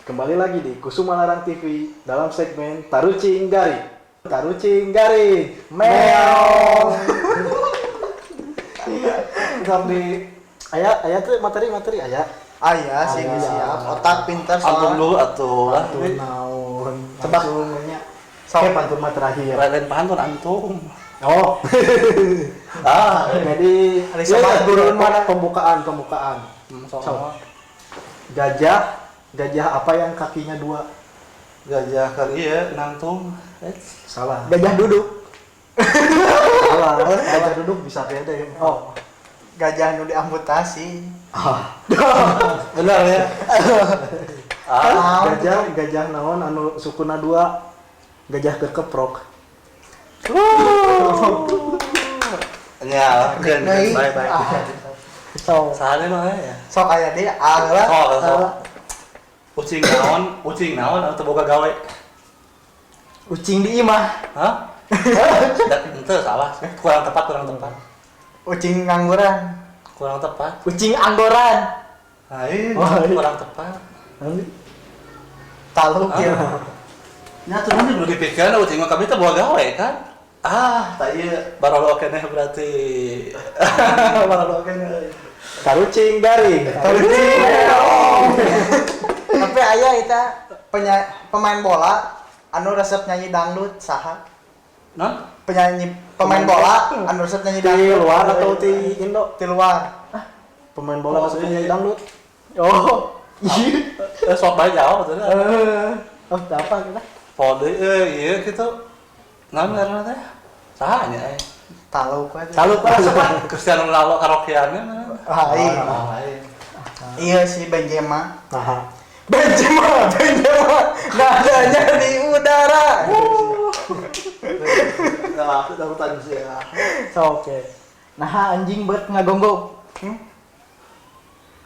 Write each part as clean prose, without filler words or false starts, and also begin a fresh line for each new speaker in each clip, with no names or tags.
Kembali lagi di Kusuma Larang TV dalam segmen Tarucing Garing. Tarucing Garing. Meow. Tetap di aya aya tuh materi-materi aya.
Aya sih.
Aya.
Siap, otak pintar
Antum
soalnya.
Dulu atuh lah.
Pantun naon?
Tebak.
Langsung nya.
Sok.
Oke, pantun mah terakhir.
Lain pantun antum.
Oh.
Ah,
Jadi
Ada sama
iya,
gurun mana?
Pembukaan, pembukaan.
Sok.
Sok. Gajah, gajah apa yang kakinya dua?
Gajah kali ya nangtung. Eh,
Salah.
Gajah duduk.
Salah. Gajah duduk bisa beda ya.
Oh, gajah nu diamputasi.
Ah.
Benar ya. Ah,
Naon?
Gajah, gajah naon anu sukuna dua? Gajah kekeprok.
Ya, oke,
Deui.
baik baik.
Ah.
So,
Sahane mah ya.
Sok aya deui ah lah.
Sok, sok. Ucing naon anu teu boga gawe?
Ucing di imah.
Hah? Da, ente salah, kurang tepat, kurang tepat.
Ucing ngangguran.
Kurang tepat.
Ucing anggoran.
Lain,
Oh, iya.
kurang tepat.
Taluk ya.
Ya tuh nanti belum dipikirkan ucing mah kami teh boga gawe kan? Ah, tak iya baru keneh berarti. Baru keneh.
Tarucing garing.
Tarucing. Tapi aya eta pemain bola anu resep nyanyi dangdut saha?
Non?
Penyanyi, pemain bola anu resep nyanyi
Di
dangdut.
luar atau di Indo?
Di luar.
Pemain bola
Oh,
masuk
iya.
penyanyi dangdut.
Oh.
Eh, sok bae jawab atuh.
Eh, oh, apa kita?
Pode eh iya gitu. Naon ngaranna teh? Saha nya eh?
Taluk aja.
Taluk lah.
Cristiano Ronaldo karaokeannya mana?
Ah, iya.
Ah, lain.
Iya si Benzema.
Nah,
Benzema, Benzema, nadanya di udara.
Nah, aku tahu tadi sih ya.
So, oke. Nah, anjing buat ngagonggong. Hmm?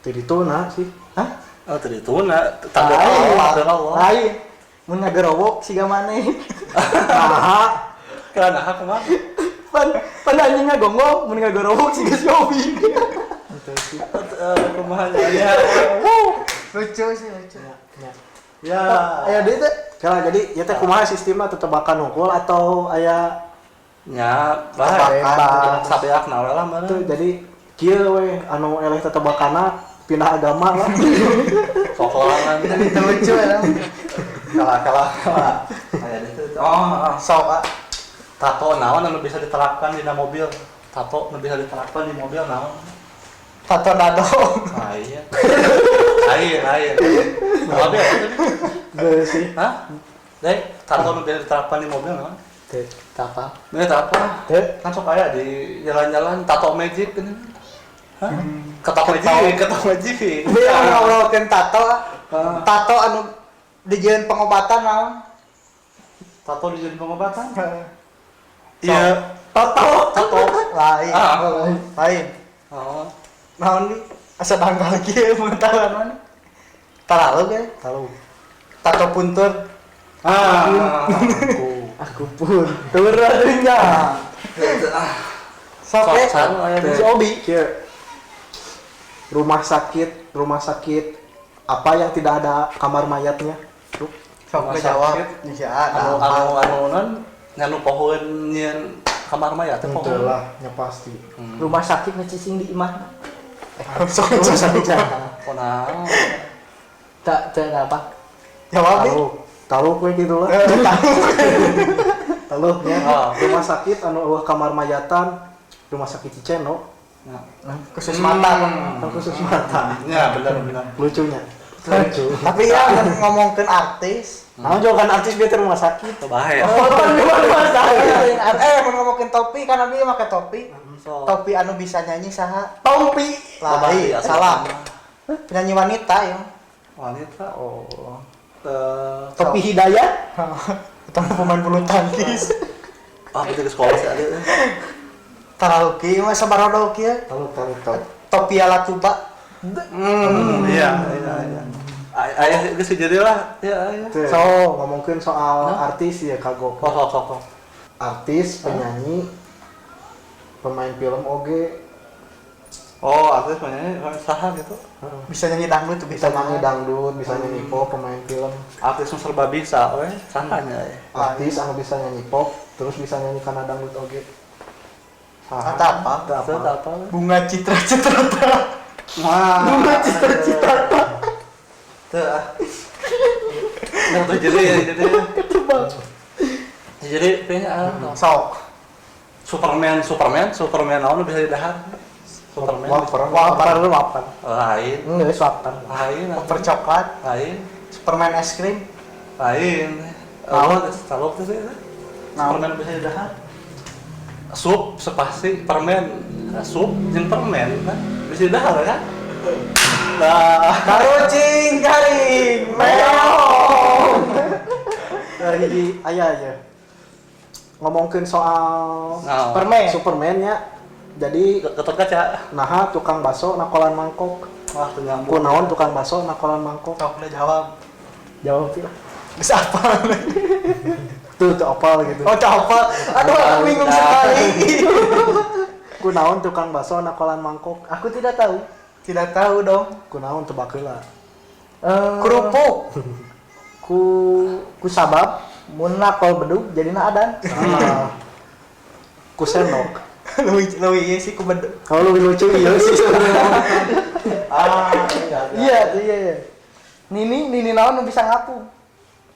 Tidak itu nah sih.
Hah?
Oh, tadi itu nah, tanda
Lain.
Allah, tanda Allah.
Lain. Mun ngagerowok siga maneh.
Nah,
Karena kumaha?
Pan pan anjing ngagonggong, mun ngagerowok siga si Obi.
itu sih.
Eh, kumaha ya?
Lucu sih, lucu.
Ya.
Ya.
Aya deui teh.
Kalau jadi ya teh kumaha sistemna, tetebakan hungkul atau aya?
Ya, bae.
Tebakan.
Sabeak na we lah meureun.
Tuh jadi kieu we, anu eleh tetebakanna pindah agama lah.
Sokolangan.
Itu lucu ya.
Kalah kalah kalah. Aya itu. Oh,
Sok ah.
Tato naon anu bisa diterapkan di mobil? Tato anu bisa diterapkan di mobil naon?
Tato dado.
Ah iya. Lain, lain. Mobil apa tadi?
Geus sih.
Hah? Dek, tato anu bisa diterapkan di mobil naon?
Teh.
Apa?
Ini apa?
Teh.
Kan sok aya di jalan-jalan tato magic ini. Hah? Ketok magic, ketok magic.
Dia ngobrolkeun tato. Ah.
Ah.
Tato anu dijieun pengobatan naon?
Tato dijieun pengobatan?
Heeh.
Iya.
Tato.
Tato.
Lain.
Ah.
Lain.
Oh.
Naon nih? Asa dangkal kieu pengetahuan mana? Terlalu ge.
Tahu.
Tato puntur.
Ah.
Aku pun.
Turun nya. Sok
Sok,
eh.
sok, aya
Teh.
Si Obi.
Kieu. Rumah sakit apa yang tidak ada kamar mayatnya? Tuh.
Sok
Rumah
ngejawab.
sakit.
Ya,
Anu anu anu non nganu pohoeun nyieun kamar mayat teh
Itu
pohoeun.
lah, nya pasti.
Rumah sakit ngecicing di imah.
Sok
Rumah sakit ya.
Kunaon?
Tak tak apa.
jawab nih.
Tahu, tahu kue gitu lah.
Eh, tahu.
Tahu ya.
Ah.
Rumah sakit anu eueuh kamar mayatan, rumah sakit Ciceno,
Nah.
Khusus mata.
kan khusus mata.
Ya, benar benar.
Lucunya. Lucu.
Tapi ya ngomongkeun artis.
Nah, juga kan artis biar rumah sakit.
Tuh bahaya.
Oh, kan rumah sakit. Eh, mun ngomongkeun topi kan abi make topi.
So.
Topi anu bisa nyanyi saha?
Tompi.
Lain,
Bahaya.
salah. Penyanyi wanita ya.
Wanita.
Oh.
Eh,
Topi Hidayat.
Atau pemain bulu tangkis.
ah, betul ke sekolah sih ada.
Terlalu kieu mah sabarodo kieu.
Tahu, tahu, tahu.
Topi ala tuba.
Iya, iya, iya. Ayah geus jadi lah. Ya, ayah.
Tuh,
So.
ngomongin soal artis ya kagok.
Kok kok kok. kok.
Artis, penyanyi, pemain film oge.
Oh, artis penyanyi saha gitu.
Bisa nyanyi dangdut tuh
Bisa nyanyi dangdut, bisa nyanyi pop, pemain film.
Artis nu serba bisa we, sahanya ya.
Artis anu bisa nyanyi pop, terus bisa nyanyi kana dangdut oge. Saha?
Kata apa?
Teu
Teu
apa.
apa?
Bunga Citra Citra.
Wah.
Bunga cita-cita.
Teu ah. Nah, tuh jadi jadi. Jadi kayaknya ah,
Sok.
Superman, Superman, Superman naon nu bisa didahar? Superman.
Wafer.
Wafer lu wafer.
Lain.
Enggak, wafer.
Lain.
Wafer coklat,
Lain.
Superman es krim.
Lain. Oh, selalu tuh sih.
Naon?
Superman bisa didahar. Sup sepasti permen. Sup jeung permen kan bisa didahar kan? Nah,
Karucing garing. Meong.
Nah, hiji aya aja. Ngomongkeun soal
Naon?
Permen.
Superman nya. Jadi
Gatot Kaca.
naha tukang bakso nakolan mangkok.
Wah, tuh nyambung.
Kunaon tukang bakso nakolan mangkok.
Sok udah jawab.
Jawab sih.
Bisa apa?
Tuh tuh opal gitu.
Oh, coba. Aduh, aku bingung sekali.
Kunaon tukang bakso nakolan mangkok.
Aku tidak tahu.
Tidak tahu dong.
Kunaon tebak heula.
Kerupuk.
Ku ku sabab mun nakol bedug jadina adan.
Ah. Ku sendok.
Lebih lebih iya sih ku bedug.
Kalau lebih lucu iya sih sebenarnya.
Ah, iya.
Iya, iya, iya. Nini, nini naon nu bisa ngapung?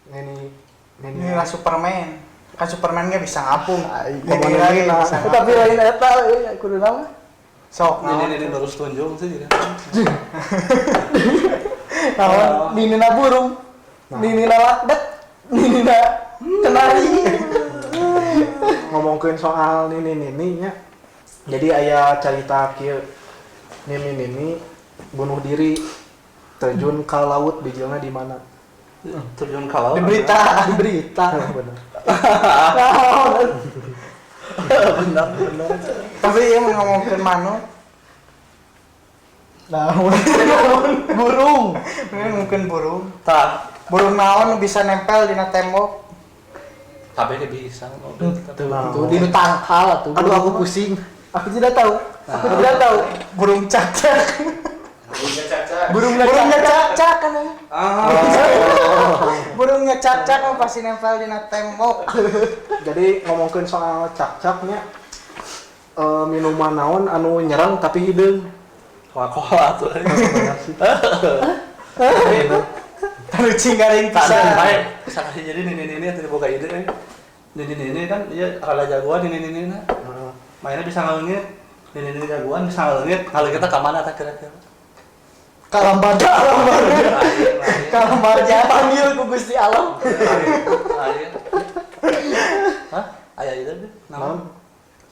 Nini Nini.
Inilah Superman. Kan Superman nggak bisa ngapung.
Ai,
Ini
ngomongin
lagi
Nina.
bisa ngapung.
Tapi lain eta euy, kudu naon?
Sok
Ini
naon.
ini terus tunjung sih jadi.
Naon? Nini na burung. Nini na lakdat. Nini na kenari.
Ngomongkeun soal Nini Nini nya. Jadi aya carita kieu. Nini Nini bunuh diri terjun ke laut bijilna di mana?
Terjun ke laut.
Di berita.
Di berita.
Bener.
Naon?
Benar, benar.
Tapi iya mau ngomongin manuk.
Naon? Burung.
Ini mungkin burung.
Tah,
Burung naon nu bisa nempel dina tembok.
tapi dia bisa ngomong.
Tuh, tuh di nu tangkal atuh.
Aduh aku pusing.
Aku tidak tahu. Aku tidak tahu.
Burung cacak.
Burungnya
Burungnya
cacak
cacak.
kan.
Ah,
Burungnya cacak mah pasti nempel dina tembok.
Jadi ngomongkeun soal cakcaknya minuman naon anu nyerang tapi hideung.
Coca-Cola tuh.
Karucing garing
Tak ada
pisan.
baik. Bisa kasih jadi nini nini tadi boga ide. Eh. Nini nini kan iya rada jagoan nini nini nah.
Heeh.
Mainnya bisa ngalengit. Nini nini jagoan bisa ngalengit. Kalau kita ke mana tak kira-kira?
Kalambarja.
Lain, lain.
Kalambarja panggil ku Gusti Allah.
Lain. Hah? Aya ide deh.
Naon?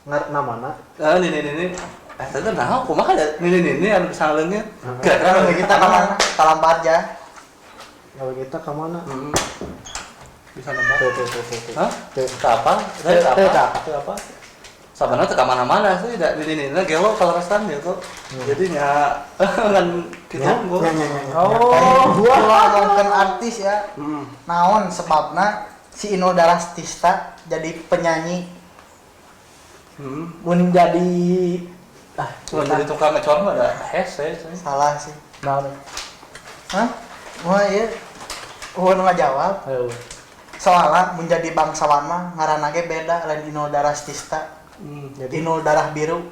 Ngar namana?
Eh, nini nini. Eh, tadi nah, kumaha ya? Nini nini anu bisa ngalengit. Kira-kira
Kalau kita ke mana? Kalambarja.
Kalau kita ke mana?
Hmm. Bisa nebak.
Tuh tuh tuh tuh. tuh.
Hah?
Tuh.
Ke apa? Tadi ke
Teu,
apa?
teu apa.
Ke apa? Sebenarnya teu ka mana-mana sih, da di ini gelo kalau resan gitu. Jadi nya ngan kitu
Nya,
unggul.
nya, nya, nya, nya.
Oh, gua ngomongkeun artis ya.
Hmm.
Naon sebabna si Inul Daratista jadi penyanyi.
Hmm.
Mun jadi ah,
Mun jadi tukang ngecor mah da hese sih.
Salah sih.
naon?
Hah? Wah iya. Wah nu ngajawab.
Ayo.
Soalnya menjadi bangsawan mah ngaranna ge beda lain Inul Daratista.
Hmm.
Jadi
Inul darah biru.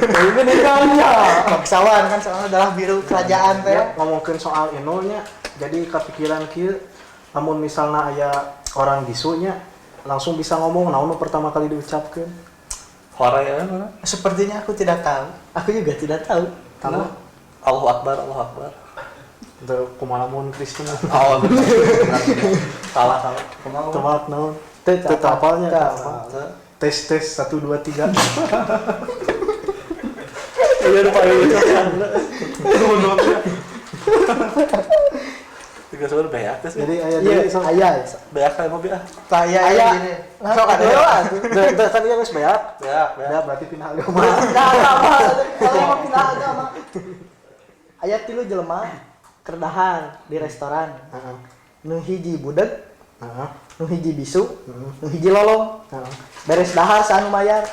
Ini nanya.
Bangsawan kan soalnya darah biru kerajaan teh.
ya, ngomongkeun soal Inulnya, jadi kepikiran kieu lamun misalnya aya orang bisunya langsung bisa ngomong naon nu pertama kali diucapkeun.
Hore ya mana?
Sepertinya aku tidak tahu.
Aku juga tidak tahu.
Tahu?
Allahu Akbar, Allahu Akbar.
Teu kumaha lamun Kristen.
Oh, benar. Salah, salah. Kumaha?
Tebak naon?
Teu
Teu apalnya.
Teu
Teu apal. Tes tes 1 2 3.
Iya, udah paling lucu kan. Tiga sebenarnya beak teh sih.
Jadi aya
Iya,
deui sok.
aya.
Beak kayak mobil ah.
Saya
Aya.
gini.
Nah,
Sok ada.
dewa.
Teu teu kan ieu geus beak.
Beak, beak.
Beak berarti pindah agama.
Nah, apa? Kalau mau pindah agama. Aya tilu jelema kerdahan di restoran.
Heeh.
Nu hiji budeg,
Heeh.
nu hiji bisu,
Heeh.
nu hiji lolong.
Heeh.
Beres dahar saha nu mayar.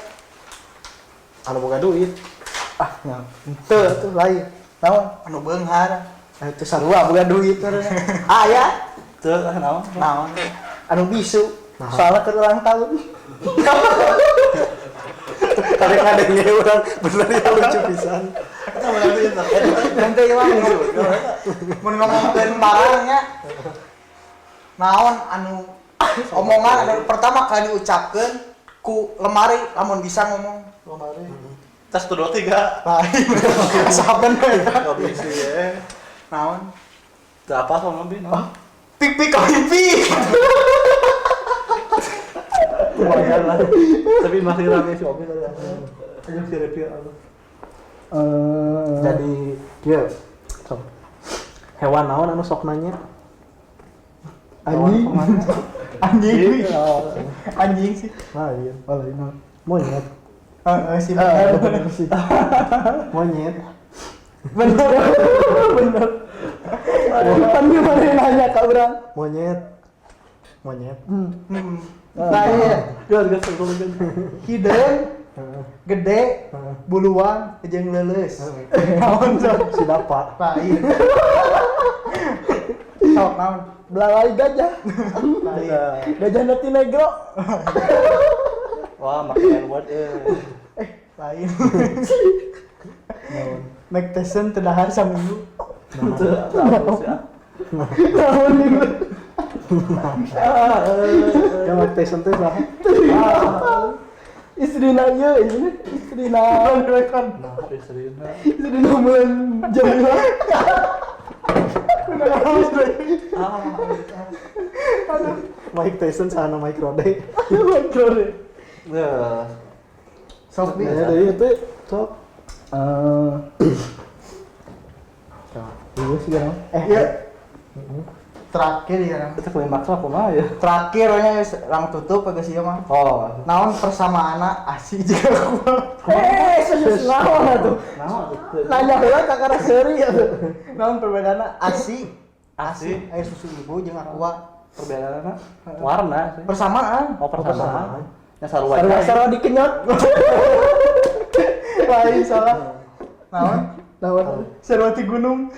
Anu boga duit.
Ah, nya. Henteu atuh lain. Naon?
Anu beunghar.
Ah, itu sarua boga duit meureun. Ah ya,
Teu ah naon?
Naon?
Anu bisu.
Nah.
Soalnya keur ulang tahun.
Kadang kadangnya orang bener ya lucu pisan.
Eta menang teh eta.
Nanti ieu mah mun ngomongkeun barangnya. Naon anu omongan anu pertama kali diucapkeun ku lemari lamun bisa ngomong.
Lemari.
Tas 1 2 3.
Lain. Saben we.
Oh, bisa ya.
Naon?
Teu apa sama lebih naon?
Pik pik pik.
Lumayan lah. Tapi masih rame si Omi tadi. Ayo si review anu.
Jadi kieu. Sok. Hewan naon anu sok nanya?
Anjing.
Anjing.
Iya.
Anjing sih.
Lain.
Oh, lain.
Monyet.
Heeh sih
Ah,
bener.
bener sih.
Monyet.
Bener. Bener. Kan gimana nanya kak urang?
Monyet. Monyet.
Hmm. Nah, iya.
Gas gas gas gas.
Hideung
Heeh.
gede
Heeh.
buluan jeung leuleus. Naon sok?
Si dapat.
Lain. Sok naon?
Belalai gajah.
Lain.
Gajah nanti negro.
Wah, makin word eh.
Lain. Mike Tyson teu dahar saminggu.
Teu apa sih ah.
Naon ieu?
Ya Mike Tyson teh saha?
Istrina ieu, istrina istrina
Nah, istrina.
istrina bulan Jamila.
Ah,
Mike Tyson saha Mike Rode.
Micro deh.
ya.
Sok bi.
Ya dari itu sok.
Eh, iya sih kan.
Iya. Terakhir ya. Rang.
Itu klimaks aku mah ya.
Terakhir we nya lang tutup geus ieu mah.
Oh,
Naon persamaanna ASI jeung aku.
Eh, serius naon atuh?
naon itu?
Nanya heula kakara seuri atuh.
Naon perbedaanna ASI?
ASI.
Air susu ibu jeung aqua.
Perbedaanna warna sih.
Persamaan.
Oh, persamaan. Ya sarua.
Sarua sarua dikenyot.
Lain salah. Naon?
Naon?
Sarwati gunung.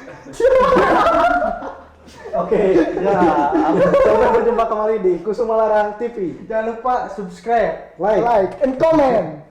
Oke, ya. Sampai berjumpa kembali di Kusuma Larang TV.
Jangan lupa subscribe.
Like.
Like and comment.